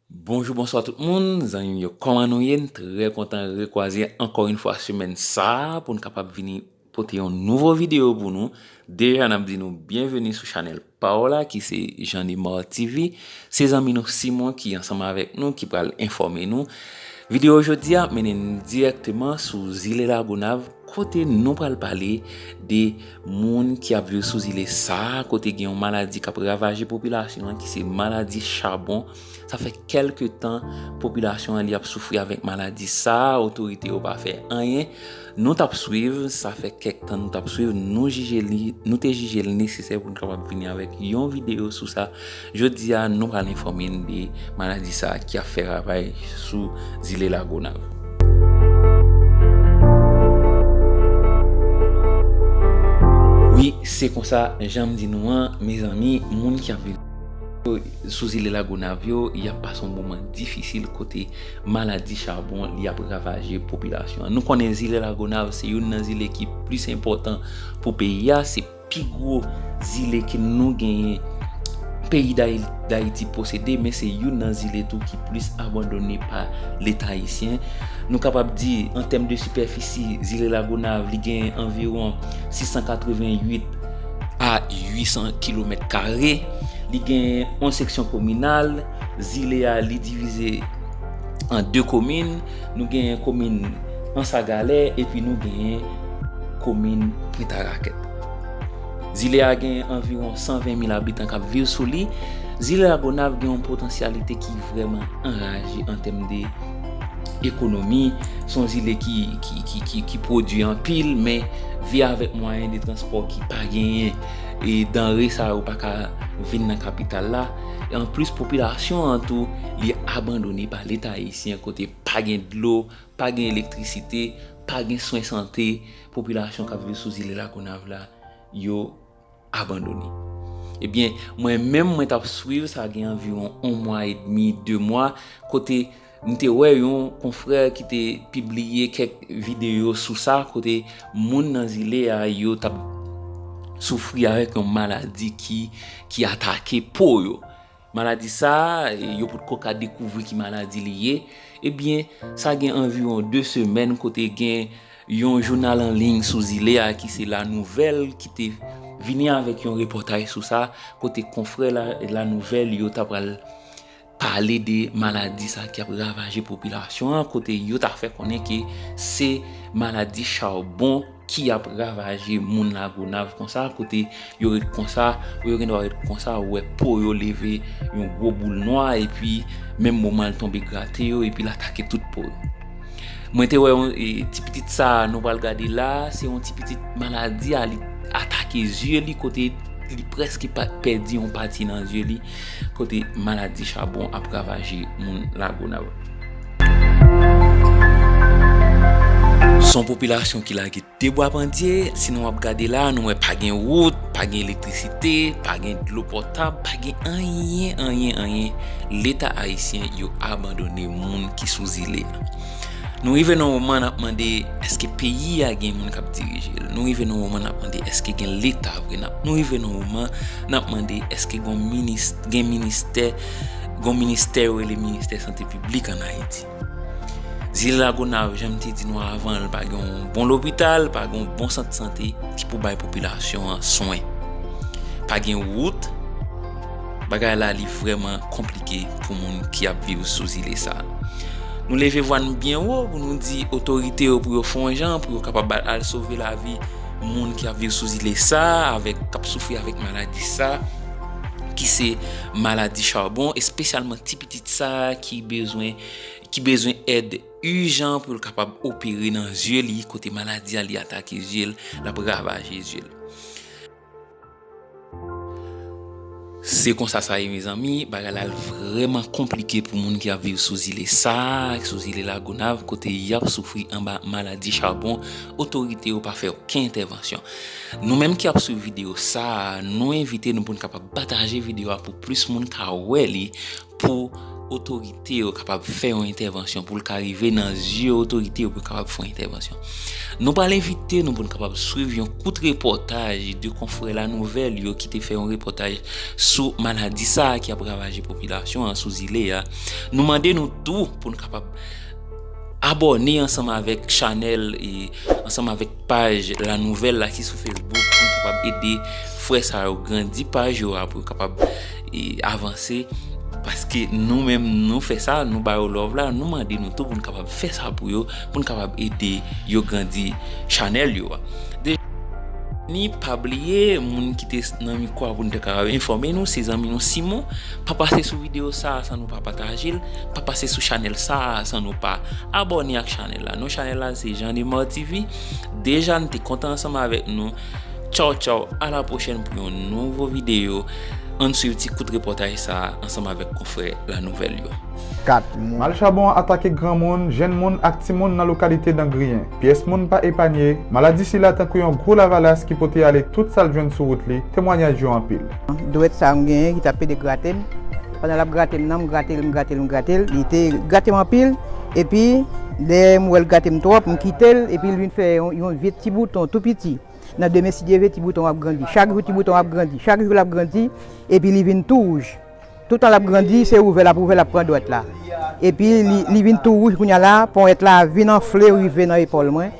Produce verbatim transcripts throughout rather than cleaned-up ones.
Bonjou, bonswa tout moun, zanmi m yo, kòman nou ye? M trè kontan rekwaze ankò yon fwa semèn sa a pou n kapab vini pote yon nouvo videyo pou nou. Deja, n ap di nou byenveni sou chanèl pa w la, ki se Jean Nemar T V. Se zanmi nou Simon ki ansanm avèk nou, ki pral enfòme nou. Videyo jodi a ap mennen n dirèkteman sou zile Lagonav, kote nou pral pale de moun ki ap viv sou zile sa a, kote gen yon maladi k ap ravaje popilasyon an, ki se maladi chabon. Sa fè kèlke tan popilasyon an li ap soufri avèk maladi sa a, otorite yo pa fè anyen. Nou t ap swiv, sa fè kèk tan nou t ap swiv, nou jije li, nou te jije l nesesè pou n kapab vini avèk yon videyo sou sa. Jodi a, nou pral enfòme n de maladi sa a ki ap fè ravaj sou zile Lagonav. Wi, se konsa, jan m di nou an, mezanmi, moun ki ap viv sou zile Lagonav yo, y ap pase yon moman difisil kote maladi chabon li ap ravaje popilasyon an. Nou konnen zile Lagonav se youn nan zile ki plis enpòtan pou peyi a, se pi gwo zile ke nou genyen peyi Dayi-, Dayiti posede, men se youn nan zile tou ki plis abandone pa Leta ayisyen. Nou kapab di, an tèm de sipèfisi, zile Lagonav, li gen anviwon sis san katreventuit a uit san kilomèt kare. Li gen yon seksyon kominal. Zile a, li divize an de komin. Nou genyen komin Ansagalè, epi nou genyen komin Pwentarakèt. Zile a gen anviwon san ven mil abitan k ap viv sou li. Zile Lagonav gen yon potansyalite ki vrèman anraje an tèm de ekonomi. Se yon zile ki, ki, ki, ki, ki pwodui anpil, men vi avèk mwayen de transpò ki pa genyen, e danre sa yo pa ka vin nan kapital la. E anplis, popilasyon an tou, li abandone pa Leta ayisyen, kote pa gen dlo, pa gen elektrisite, pa gen swen sante. Popilasyon k ap viv sou zile Lagonav la, yo abandone. Ebyen, mwen menm, mwen t ap swiv sa gen anviwon yon mwa edmi, de mwa, kote m te wè yon konfrè ki te pibliye kèk videyo sou sa, kote moun nan zile a, yo t ap soufri avèk yon maladi ki, ki atake po yo. Maladi sa a, yo potko ka dekouvri ki maladi li ye. Ebyen, sa gen anviwon de semèn kote gen yon jounal an liy sou zile a ki se La Nouvelle ki te vini avèk yon repòtaj sou sa, kote konfrè La, La Nouvelle yo ta pral pale de maladi sa ki ap ravaje popilasyon an, kote yo ta fè konnen ke se maladi chabon ki ap ravaje moun Lagonav konsa, kote yo ret konsa, yo gendwa ret konsa, ou wè po yo leve yon gwo boul nwa, epi menm moman l tonbe grate yo, epi l atake tout po yo. Mwen te wè yon, e, ti pitit sa a nou pral gade la, se yon ti pitit maladi a, li atake zye li, kote li prèske pa, pèdi yon pati nan zye li, kote maladi chabon ap ravaje moun Lagonav. Se yon popilasyon ki lage de bwa pandye, si nou ap gade la, nou wè pa gen wout, pa gen elektrisite, pa gen dlo pòtab, pa gen anyen, anyen, anyen. Leta ayisyen, yo abandone moun ki sou zile a. Nou rive nan moman n ap mande, èske peyi a gen moun k ap dirije l? Nou rive nan moman n ap mande, èske gen Leta vre? N ap, nou rive nan moman n ap mande, èske gon minis-, gen ministè, gon ministè yo rele ministè sante piblik ann Ayiti? Zile Lagonav, jan m te di nou avan, l pa gen yon bon lopital, pa gen yon bon sant sante ki pou bay popilasyon an swen. Pa gen wout, bagay la li vrèman konplike pou moun ki ap viv sou zile sa a. Nou leve vwa n byen wo pou nou di otorite yo pou yo fè yon jan, pou yo kapab al, al sove lavi moun ki ap viv sou zile sa a, avèk, k ap soufri avèk maladi sa a, ki se maladi chabon, espesyalman ti pitit sa a ki bezwen, ki bezwen èd ijan pou l kapab opere nan zye li, kote maladi a li atake zye l, l ap ravaje zye l. Se konsa sa ye, mezanmi, bagay la vrèman konplike pou moun ki ap viv sou zile sa a, sou zile Lagonav, kote y ap soufri anba maladi chabon, otorite yo pa fè okenn entèvansyon. Nou menm ki ap swiv videyo sa a, nou envite nou pou n kapab pataje videyo a pou plis moun ka wè li, pou otorite yo kapab fè yon entèvansyon, pou l ka rive nan zye otorite yo pou yo kapab fè yon entèvansyon. Nou pral envite nou pou n kapab swiv yon kout repòtaj de konfrè La Nouvelle yo ki te fè yon repòtaj sou maladi sa a ki ap ravaje popilasyon an sou zile a. Nou mande nou tou pou n kapab abòne ansanm avèk chanèl e ansanm avèk paj La Nouvelle la ki sou Facebook pou n kapab ede frè sa yo grandi paj yo a pou yo kapab e, avanse. Paske nou menm nou fè sa, nou ba yo love la, nou mande nou tou pou n kapab fè sa pou yo, pou n kapab ede yo grandi chanèl yo a. Deja, ni pa bliye moun ki te nan mikwo a pou n te kapab enfòme nou, se zanmi nou Simon. Pa pase sou videyo sa a san nou pa pataje l, pa pase sou chanèl sa a san nou pa abòne ak chanèl la. Non chanèl la se Jean Nemar T V. Deja n te kontan ansanm avèk nou. Tchaw tchaw, a la pwochèn pou yon nouvo videyo. Ann swiv ti kout repòtaj sa a ansanm avèk konfrè La Nouvelle yo. Kat moun. Mal chabon an atake granmoun, jenn moun ak timoun nan lokalite Dangriyen. Pyès moun pa epanye, maladi sila tankou yon gwo lavalas ki pote ale tout sa l jwenn sou wout li, temwanyaj yo anpil. Dwèt sa a m genyen ki t ap pede grate m. Pandan l ap grate m nan, m grate l, m grate l, m grate l. Li te grate m anpil. Epi, lè m wè l grate m twòp, m kite l, epi l vin fè yon, yon vye ti bouton tou piti. Nan demen, si Dye vle, ti bouton ap grandi. Chak jou, ti bouton ap grandi. Chak jou, l ap grandi. Epi, li vin tou wouj. Toutan l ap grandi, se ouvè l ap ouvè, l ap pran dwèt la. Epi, li, li vin tou wouj kounye a la, ponyèt la vin anfle rive nan epòl mwen.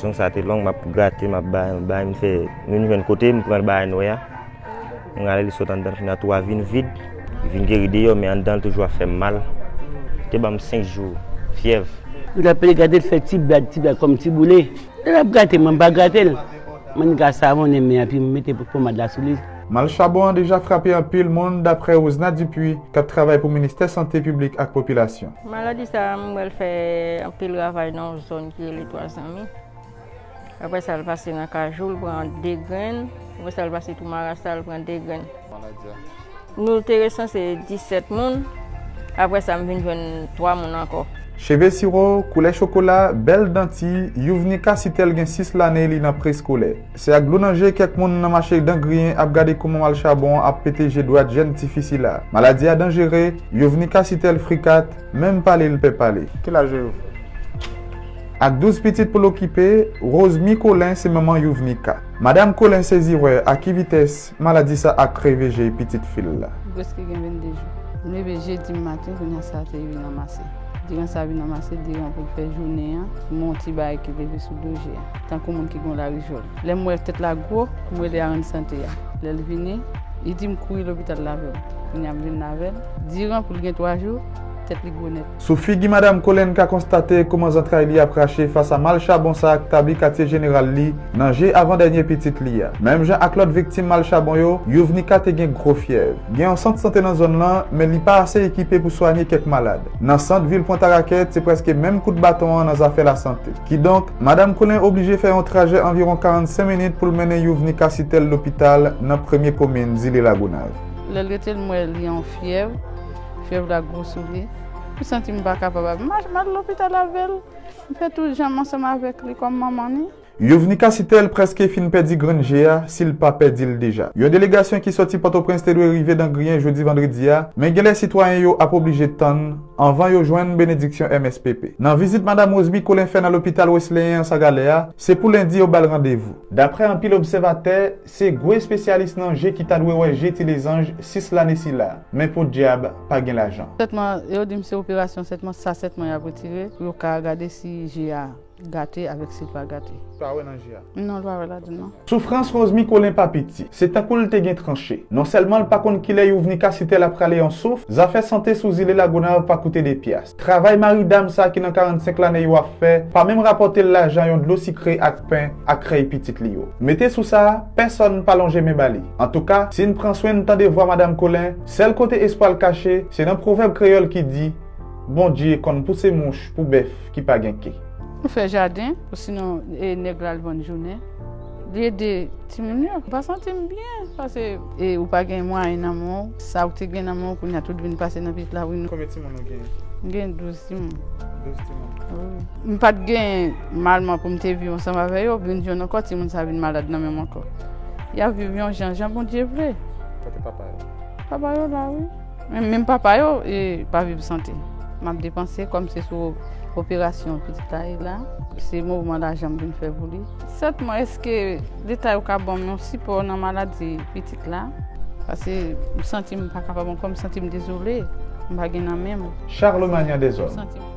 Zong sa te long, m ap grate, m ap bay, bay, m fè, m vin jwenn kote, m pran bagay nwè a. M rale li sot anndan, fina tou a vin vid. Li vin geri deyò, men anndan l toujou ap fè m mal. Te ban m senk jou, fyèv. Yo t ap pede gade l fè ti blag, ti blag kòm ti boule. Lè l ap grate, mwen m pa grate l. Mwen m ka savonnen men an, epi m mete pomad la sou li. Mal chabon an deja frape anpil moun, daprè Rosna Dupuy, k ap travay pou Ministè Sante Piblik ak Popilasyon. Maladi sa a, m wè l fè anpil ravaj nan yon zòn ki rele Twa Zanmi. Apre sa, l pase nan Kajou, l pran de grenn. Apre sa, l pase tou Marasa, l pran de grenn. Nou te resanse disèt moun. Apre sa, m vin jwenn twa moun ankò. Cheve siwo, koulè chokola, bèl danti, Youvnika Sitel gen sis lane, li nan preskolè. Se ak dlo nan je kèk moun nan mache Dangriyen ap gade kouman mal chabon an ap pete je dwèt jèn tifi sila. Maladi a danjere, Youvnika Sitel frikat, menm pale l pè pale. Ki laj yo? Ak douz pitit pou l okipe, Rosemy Colin se manman Youvnika. Madanm Colin sezi wè a ki vitès maladi sa ap kreve je pitit fi l la. Prèske gen vennde jou. M leve jedi maten, kounye a sa te vin anmase. Deran sa vin anmase, deran pou l fè jounen an, m gon ti bagay ki leve sou do je a, tankou moun ki gon larijòl. Lè m wè tèt la gwo, m rele Arann Sante a. Lè l vini, li di m kouri lopital l avè m. Kounye a m vin l avè l. Diran pou l gen twa jou, tèt li gwo nèt. Sou figi Madanm Colin ka konstate kouman zantray li ap rache fas a mal chabon sa k tabli katye jeneral li nan je avan dènye pitit li a. Menm jan ak lòt viktim mal chabon yo, Youvnika te gen gwo fyèv. Gen yon sant sante nan zòn lan, men li pa ase ekipe pou swanye kèk malad. Nan sant vil Pwentarakèt, se prèske menm kout baton an nan zafè lasante. Kidonk, Madanm Colin oblije fè yon trajè anviwon karannsenk minit pou l mennen Youvnika Sitel lopital nan premye komin zile Lagonav. Lè l rete l, m wè li an fyèv, fyèv la gwo sou li. M santi m pa kapab, m al lopital avè l. M fè tout jan m ansanm avèk li kòm manman ni. Youvnika Sitel prèske fin pèdi grenn je a, si l pa pèdi l deja. Yon delegasyon ki sòti Pòtoprens te dwe rive Dangriyen jodi vandredi a, men genlè sitwayen yo ap oblije tann anvan yo jwenn benediksyon M S P P. Nan vizit Madanm Rosemy Colin fè nan lopital Wesleyen an Sagalè a, se pou lendi yo ba l randevou. Daprè anpil obsèvatè, se gwo espesyalis nan je ki ta dwe wè je ti lezanj sis lane sila, men podyab pa gen lajan. Sètman, yo di m se operasyon sètman, sa sètman y ap retire pou yo ka gade si je a gate avèk si l pa gate. Pa wè nan je a? Non, l pa wè ladan non. Soufrans Rosemy Colin pa piti. Se tankou l te gen tranche. Non sèlman l pa konn kilè Youvnika Sitel ap rale yon souf, zafè sante sou zile Lagonav pa koute de pyas. Travay mari dam sa ki nan karannsenk lane yo ap fè, pa menm rapòte l lajan yon dlo sikre ak pen ak krèy pitit li yo. Mete sou sa, pèsòn pa lonje men ba li. Antouka, si n pran swen n tande vwa Madanm Colin, sèl kote espwa l kache, se nan pwovèb kreyòl ki di, Bondye konn pouse mouch pou bèf ki pa gen ke. Nou fè jaden, pou sinon, e, nèg la al vann jounen. Li ede timoun yo. M pa santi m byen, paske, e, ou pa gen mwayen nan men w. Sa ou te gen nan men w, kounye a tout vin pase nan pitit la, wi. Konbyen timoun ou genyen? M gen douz timoun. Douz timoun. Wi. M pa t gen malman pou m te viv ansanm avè yo, vin jwenn ankò timoun sa vin malad nan men m ankò. Y ap viv yon jan, jan Bondye vle. Kote papa yo? Papa yo la, wi. Men menm papa yo e, pa viv sante. M ap depanse kòm se sou operasyon pitit la ye la. Se mouvman lajan m vin fè pou li. Sèt mwa, èske Leta yo ka ban m yon sipò nan maladi pitit la? Paske m santi m pa kapab ankò, m santi m dezole, m pa gen nan men m. Charlemagne an dezòd. M santi m